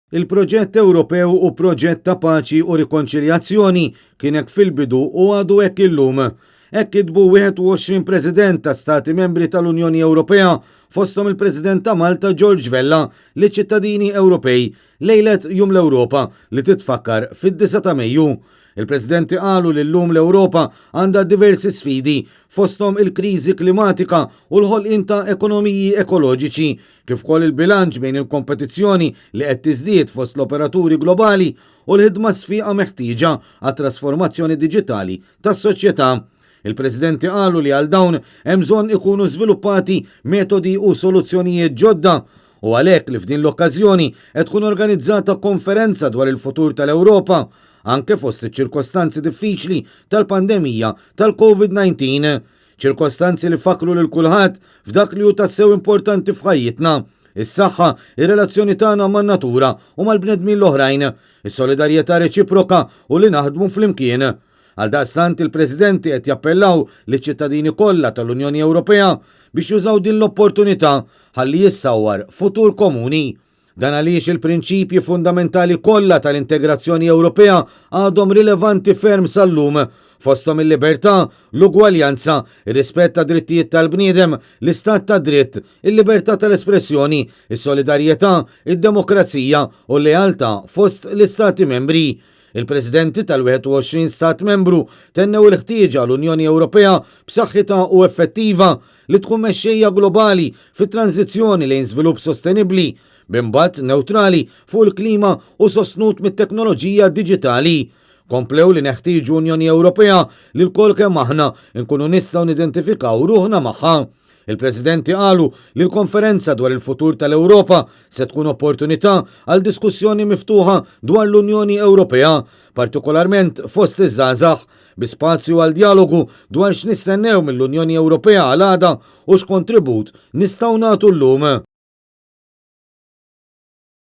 Il-proġett Ewropew hu proġett ta' paċi u rikonċiljazzjoni, kien hekk fil-bidu u għadu hekk illum. Hekk kitbu 21 President ta' Stati Membri tal-Unjoni Ewropea, fosthom il-President ta' Malta George Vella, liċ-ċittadini Ewropej, lejlet Jum l-Ewropa li titfakkar fid-9 ta' Mejju. Il-Presidenti qalu li llum l-Ewropa għandha diversi sfidi, fosthom il-kriżi klimatika u l-ħolqien ta' ekonomiji ekoloġiċi, kif ukoll il-bilanċ bejn il-kompetizzjoni li qed tiżdied fost l-operaturi globali u l-ħidma sfiqa meħtieġa għat-trasformazzjoni diġitali tas-soċjetà. Il-Presidenti qalu li għal dawn hemm bżonn ikunu żviluppati metodi u soluzzjonijiet ġodda u għalhekk li f'din l-okkażjoni qed tkun organizzata konferenza dwar il-futur tal-Ewropa, anke fost iċ-ċirkostanzi diffiċli tal-pandemija tal-COVID-19. Ċirkostanzi li fakkru lil kulħadd f'dak li hu tassew importanti f'ħajjitna, is-saħħa, ir-relazzjoni tagħna man-natura u mal-bnedmin l-oħrajn, is-solidarjetà reċiproka u li naħdmu flimkien. Għaldaqstant il-Presidenti qed jappellaw liċ-ċittadini kollha tal-Unjoni Ewropea biex jużaw din l-opportunità ħalli jissawwar futur komuni. Dan għaliex il-prinċipji fundamentali kollha tal-integrazzjoni Ewropea għadhom rilevanti ferm sal-lum, fosthom il-libertà, l-ugwaljanza, ir-rispett tad-drittijiet tal-bniedem, l-istat tad-dritt, il-libertà tal-espressjoni, is-solidarjetà, id-demokrazija u l-lealtà fost l-Istati Membri. Il-Presidenti tal-21 Stat Membru tennew il-ħtieġa għal Unjoni Ewropea b'saħħitha u effettiva li tkun mexxejja globali fit-tranżizzjoni lejn żvilupp sostenibbli, b'impatt newtrali fuq il-klima u sostnut mit-teknoloġija diġitali. Komplew li neħtieġu Unjoni Ewropea li lkoll kemm aħna nkunu nistgħu nidentifikaw ruħna magħha. Il-Presidenti qalu li l-konferenza dwar il-futur tal-Ewropa se tkun opportunità għal diskussjoni miftuħa dwar l-Unjoni Ewropea, partikolarment fost iż-żgħażagħ, bi spazju għal djalogu dwar x'nistennew mill-Unjoni Ewropea għal għada u x'kontribut nistgħu nagħtu llum.